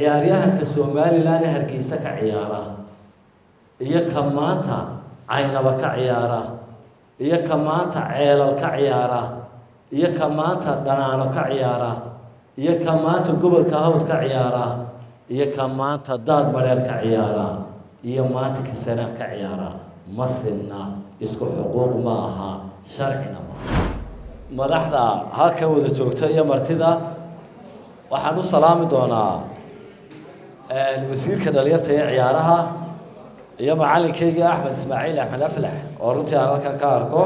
Ciyaaryahanka Somaliland ee Hargeysa ka ciyaara iyo ka maanta Caynaba ka ciyaara iyo ka maanta Ceelal ka ciyaara iyo ka maanta Dhanaano ka ciyaara iyo ka maanta gobolka Hawd ka ciyaara iyo ka maanta Daad Mareer ka ciyaara iyo maanta Kasanaa ka ciyaara ma sinna, isku xuquuq ma aha, sharcina maaha. Madaxda halkan wada joogta iyo martida waxaan u salaami doonaa wasiirka dhalinyarta ee ciyaaraha iyo macalinkaygii Axmed Ismaaciil Axmed Aflax, oo runtii aan halkan ka arko.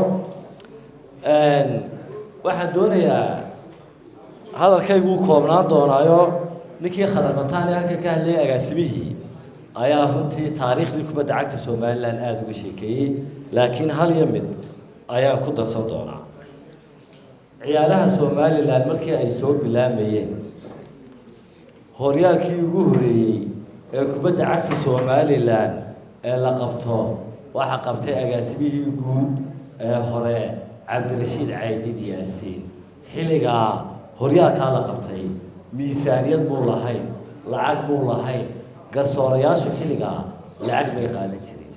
Waxaan doonayaa, hadalkaygu u koobnaan doonaayo, ninkii Khadar Mataan ee halkan ka hadlayay, agaasimihii, ayaa runtii taariikhdii kubadda cagta Somaliland aada uga sheekeeyey, laakiin hal iyo mid ayaan ku darsan doonaa. Ciyaaraha Somaliland markii ay soo bilaamayeen, horyaalkii ugu horeeyey ee kubadda cagta Somaliland ee la qabto waxaa qabtay agaasimihii guud ee hore, Cabdirashiid Caydid Yaasiin. Xilligaa horyaalkaa la qabtay miisaaniyad muu lahayn, lacag muu lahayn, garsoorayaashu xilligaa lacag may qaadan jirin.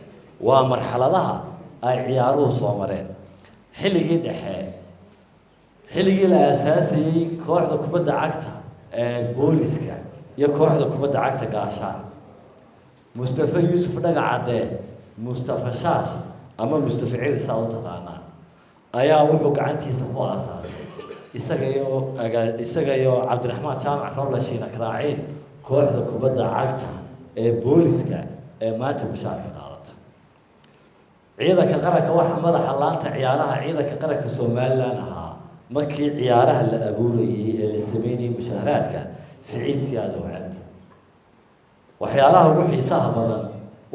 Waa marxaladaha ay ciyaaruhu soo mareen. Xilligii dhexe, xilligii la aasaasayey kooxda kubadda cagta ee Booliska iyo kooxda kubadda cagta Gaashaan, Mustafa Yuusuf Dhagacadde, Mustafa Shaash ama Mustafa Cili saa u taqaanaa, ayaa wuxuu gacantiisa ku aasaasay isaga iyo Cabdiraxmaan Jaamac Roble, Shiina Karaaciin, kooxda kubadda cagta ee Booliska ee maanta mushaarka qaadata. Ciidanka qaranka waxaa madaxa laanta ciyaaraha ciidanka qaranka Somaliland ahaa, markii ciyaaraha la abuurayey ee la sameynayay mushaaharaadka, Siciid Siyaadow Cabdi. Waxyaalaha ugu xiisaha badan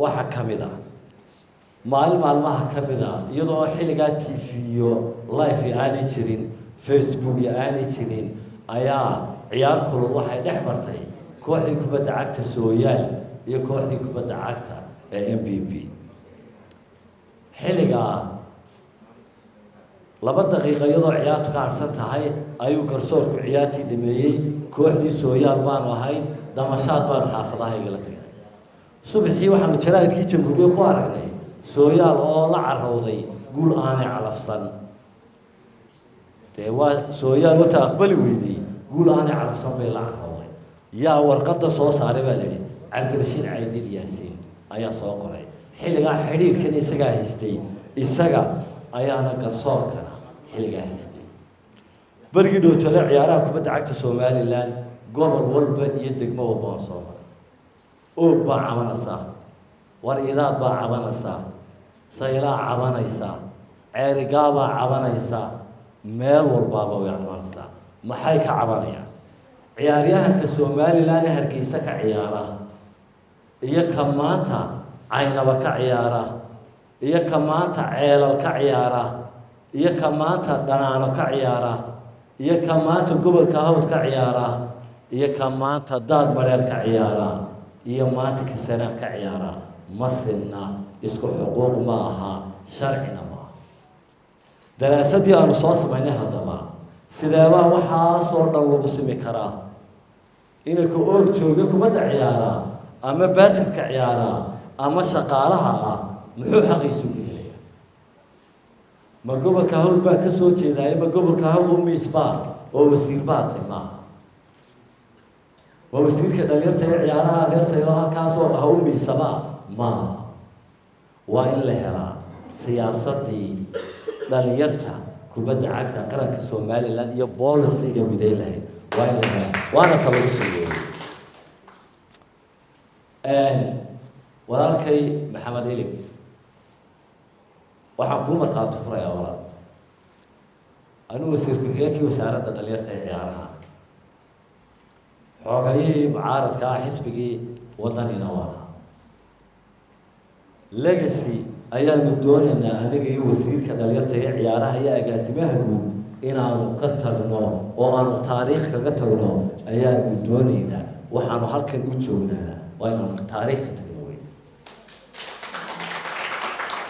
waxaa ka mid ah, maalin maalmaha ka mid ah, iyadoo xilligaa TV-yo live aanay jirin, Facebook aanay jirin, ayaa ciyaar kulul waxay dhex martay kooxdii kubadda cagta Sooyaal iyo kooxdii kubadda cagta ee MBB. Xilligaa 2 daqiiqo iyadoo ciyaartu ka harsan tahay ayuu garsoorku ciyaartii dhameeyey. Kooxdii Sooyaal baanu ahayn, damashaad baanu xaafadaha igala tagnay. Subaxii waxaanu jaraa'idkii Jamhuuriye ku aragnay Sooyaal oo la carowday guul aanay calafsan. Dee waa Sooyaal wata aqbali weydey, guul aanay calafsan bay la carowday. Yaa warqadda soo saaray baa la yidhi. Cabdirashiid Caydid Yaasiin ayaa soo qoray. Xilligaa xidhiirkan isagaa haystay, isaga ayaana garsoorkana xilligaa haystay. Berigii dhowtole ciyaaraha kubadda cagta Somaliland gobol walba iyo degmo walba waan soo maray. Oog baa cabanaysaa, war idaad baa cabanaysaa, Saylaa cabanaysaa, Ceerigaabaa cabanaysaa, meel walbaaba way cabanaysaa. Maxay ka cabanayaan? Ciyaaryahanka Somaliland ee Hargeysa ka ciyaara iyo ka maanta Caynaba ka ciyaara iyo ka maanta Ceelal ka ciyaara iyo ka maanta Dhanaano ka ciyaara iyo ka maanta gobolka Hawd ka ciyaara iyo ka maanta Daad Mareer ka ciyaara iyo maanta Kasanaa ka ciyaara ma sinna, isku xuquuq ma aha, sharcina ma aha. Daraasadii aanu soo samaynay haddaba, sideebaa waxaasoo dhan lagu simi karaa? Inanka Oog jooga kubadda ciyaaraa ama basketka ciyaaraa ama shaqaalaha ah muxuu xaqiisu ku helaya? Ma gobolka Hawd baan ka soo jeedaaye, ma gobolka Hawd u miisbaa oo wasiir baa tay? Maaha. Waa wasiirka dhalinyarta ee ciyaaraha reer Saylo halkaasoo ha u miisabaa? Maaha. Waa in la helaa siyaasadii dhalinyarta kubadda cagta qaranka Somaliland iyo policyga miday lahayd. Waa in la helaa, waana ta lagu sameeyey. Walaalkay Maxamed Ilig, waxaan kuu markhaati furayaa, walaal, anuu wasiir ku-xigeenkii wasaaradda dhalinyarta ee ciyaaraha, xoogayihii mucaaradka ah xisbigii Wadanina waa ahaa. Legacy ayaanu doonaynaa, aniga iyo wasiirka dhalinyarta iyo ciyaaraha iyo agaasimaha guud, inaanu ka tagno oo aanu taariikh kaga tagno ayaanu doonaynaa. Waxaanu halkan u joognaana waa inaanu taariikh ka tagno. Wey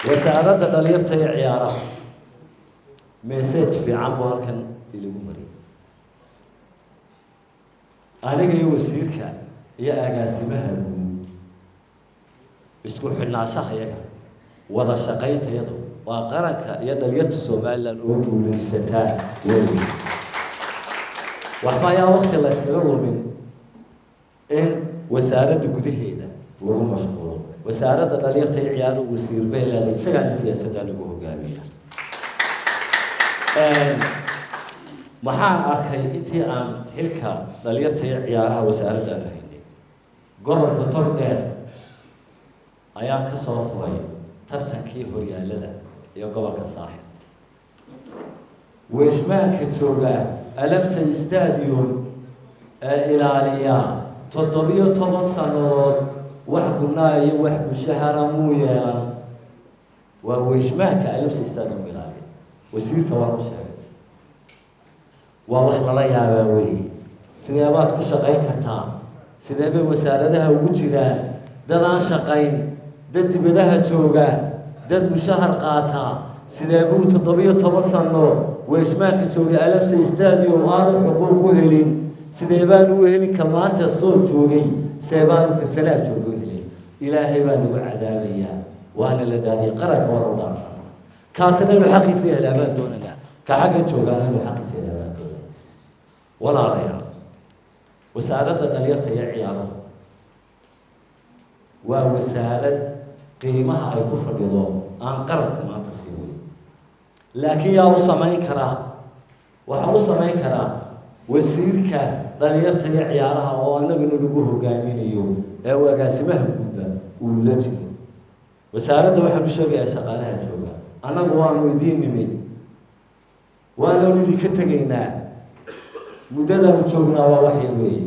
wasaaradda dhalinyarta iyo ciyaaraha message fiican buu halkan ilagu mariyay, aniga iyo wasiirka. Iyo agaasimaha guud, isku xidhnaanshaha yaga, wada shaqayntayadu waa qaranka iyo dhalinyarta Somaliland oo guulaysataa wey. Waxba ayaa wakti la yskaga lumin in wasaaradda gudaheeda lagu mashquulo. Wasaaradda dhalinyarta iyo ciyaaruhu wasiir bay leedahay, isagaana siyaasadda lagu hogaamiya. Maxaan arkay intii aan xilka dhalinyarta iyo ciyaaraha wasaaradda aan haynay? Gobolka Togdheer ayaan ka soo furay tartankii horyaalada iyo gobolka Saaxil. Weeshmaanka jooga Alamsa Stadium ee ilaaliya 17 sannadood wax gunaa iyo wax mushahara muu yeelan. Waa weeshmaanka Alamsa Stadium ilaaliya. Wasiirka waan u sheegay, waa wax lala yaabaa weeye. Sidee baad ku shaqayn kartaa? Sidee bay wasaaradaha ugu jiraan dad aan shaqayn, dad dibadaha jooga, dad mushahar qaataa? Sidee buu 17 sano weeshmaanka joogay Alamsa Stadium aanu xuquuq u helin? Sidee baanu u helin ka maanta soo joogay? Sidee baanu ka Sanaag jooga u helin? Ilaahay baa nagu cadaabayaa, waana la dhaariyay. Qaranka waan u dhaarsana, kaasina inuu xaqiisa helaa baan doonaynaa, ka xagga joogaana inuu xaqiisa helaa baan doonanaa. Walaalayaal, wasaaradda dhalinyarta iyo ciyaaruhu waa wasaarad qiimaha ay ku fadhido aan qaranku maanta sii weyn, laakiin yaa u samayn karaa? Waxaa u samayn karaa wasiirka dhalinyarta iyo ciyaaraha oo anaguna lagu hogaaminayo ee uu agaasimaha guudba uu la jiro. Wasaaradda waxaan u sheegayaa shaqaalaha jooga: annagu waanu idiin nimid, waananu idinka tegaynaa. Muddadaanu joognaa waa waxya weeye.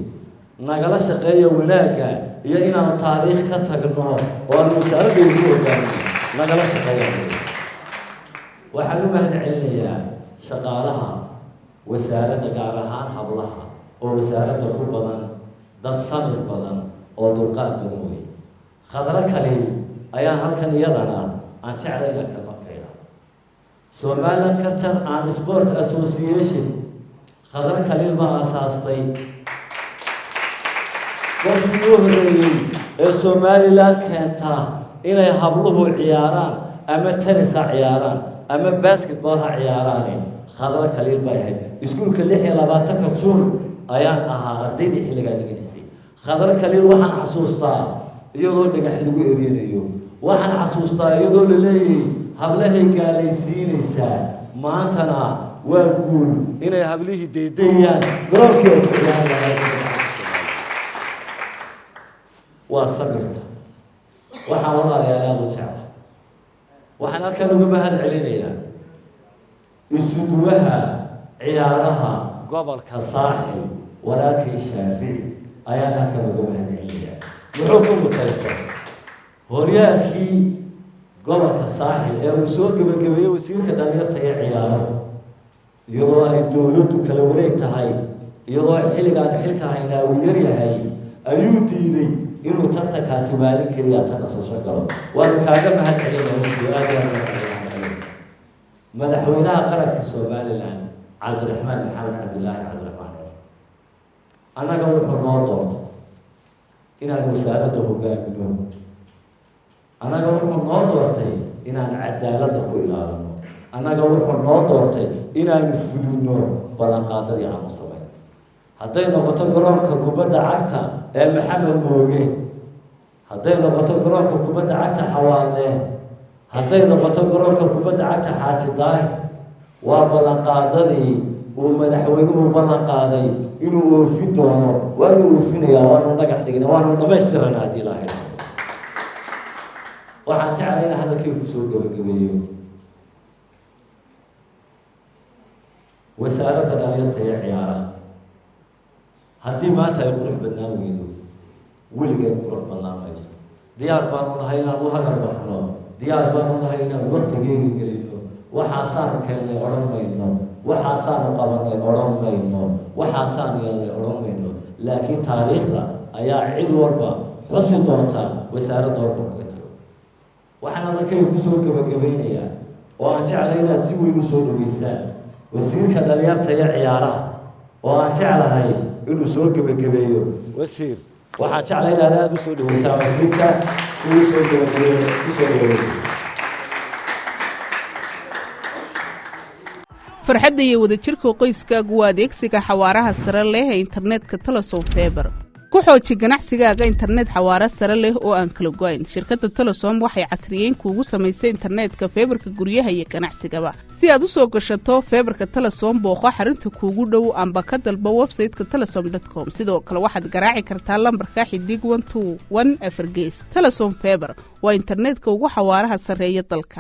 Nagala shaqeeya wanaagga iyo inaanu taariikh ka tagno oo aanu wasaaradda idinku hogaamino. Nagala shaqeeya. Waxaan u mahad celinayaa shaqaalaha wasaaradda, gaar ahaan hablaha oo wasaaradda ku badan, dad samir badan oo dulqaad badan wey. Khadro Kaliil ayaan halkan iyadana aan jeclay inaan kalmad ka idhaahdo. Somaliland Culture and Sport Association Khadro Kaliil baa aasaastay. Qofkii u horreeyey ee Somaliland keentaa inay habluhu ciyaaraan, ama tennis ha ciyaaraan ama basketball ha ciyaaraane, Khadro Kaliil bay ahayd. Iskuulka 26-ka Juun ayaan ahaa ardaydii xilligaa dhiganaysay. Khadro Kaliil waxaan xasuustaa iyadoo dhagax lagu erinayo, waxaan xasuustaa iyadoo la leeyahay hablahay gaalaysiinaysaa. Maantana waa guul inay hablihii deydayaan garoonkii oo ku ciyaarayaan. Waa sabirka. Waxaan, walaalayaal, aada u jecla, waxaan halkan uga mahad celinayaa isuduwaha ciyaaraha gobolka Saaxil, walaalkay Shaafici, ayaan halkan uga mahad celinayaa. Muxuu ku mutaystay? Horyaalkii gobolka Saaxil ee uu soo gebagabeeyey wasiirka dhalinyarta iyo ciyaaraha, iyadoo ay dowladdu kala wareeg tahay, iyadoo xilligaanu xilka haynaa uu yar yahay, ayuu diiday inuu tartankaasi maalin keliya ta nasasho galo. Waanu kaaga mahad celinaya, aad iyo aad. Madaxweynaha qaranka Somaliland, Cabdiraxmaan Maxamed Cabdilaahi Cabdiraxmaan Cir, annaga wuxuu noo doortay inaan wasaaradda hogaamino. Annaga wuxuu noo doortay inaan cadaaladda ku ilaalino. Annaga wuxuu noo doortay inaanu fulino ballanqaadadii aanu samayn, hadday noqoto garoonka kubadda cagta ee Maxamed Mooge, hadday noqoto garoonka kubadda cagta Xawaadle, hadday noqoto garoonka kubadda cagta Xaaji Daahir. Waa ballanqaadadii uu madaxweynuhu ballan qaaday inuu oofin doono. Waanu oofinayaa, waanu dhagax dhignay, waanu dhamaystirana haddii Ilaahay. Waxaan jeclay ina hadalkayga kusoo gabagabeeyo: wasaaradda dhalinyarta iyo ciyaaraha haddii maanta ay qurux badnaan weydo, weligeed qurux badnaan mayso. Diyaar baanu nahay inaan u hagar baxno, diyaar baanu nahay inaan waktigeega gelino. Waxaasaanu keennay odhan mayno, waxaasaanu qabanay odhan mayno, waxaasaanu yeelnay odhan mayno, laakiin taariikhda ayaa cid walba xusi doonta wasaaradda wuxuu kaga tago. Waxaan hadalkayga kusoo gabagabaynayaa oo aan jeclay inaad si weyn usoo dhaweysaan wasiirka dhalinyarta iyo ciyaaraha, oo aan jeclahay inuu soo gebagabeeyo. Wasiir. Waxaan jeclay inaad aada u soo dhaweysaa wasiirka si uu soo gabagabeeyo usoo dhaweeyo. Farxadda iyo wadajirka qoyskaagu waa adeegsiga xawaaraha sare leh ee internetka Telesom Fiber. Ku xooji ganacsigaaga internet xawaaro sare leh oo aan kala go-ayn. Shirkadda Telesom waxay casriyeyn kuugu samaysay internetka fiber-ka guryaha iyo ganacsigaba. Si aad u soo gashato fiber-ka Telesom, booqo xarunta kuugu dhow amba ka dalbo website-ka telesom.com. Sidoo kale waxaad garaaci kartaa lambarka *121#. Telesom Fiber waa internetka ugu xawaaraha sarreeya dalka.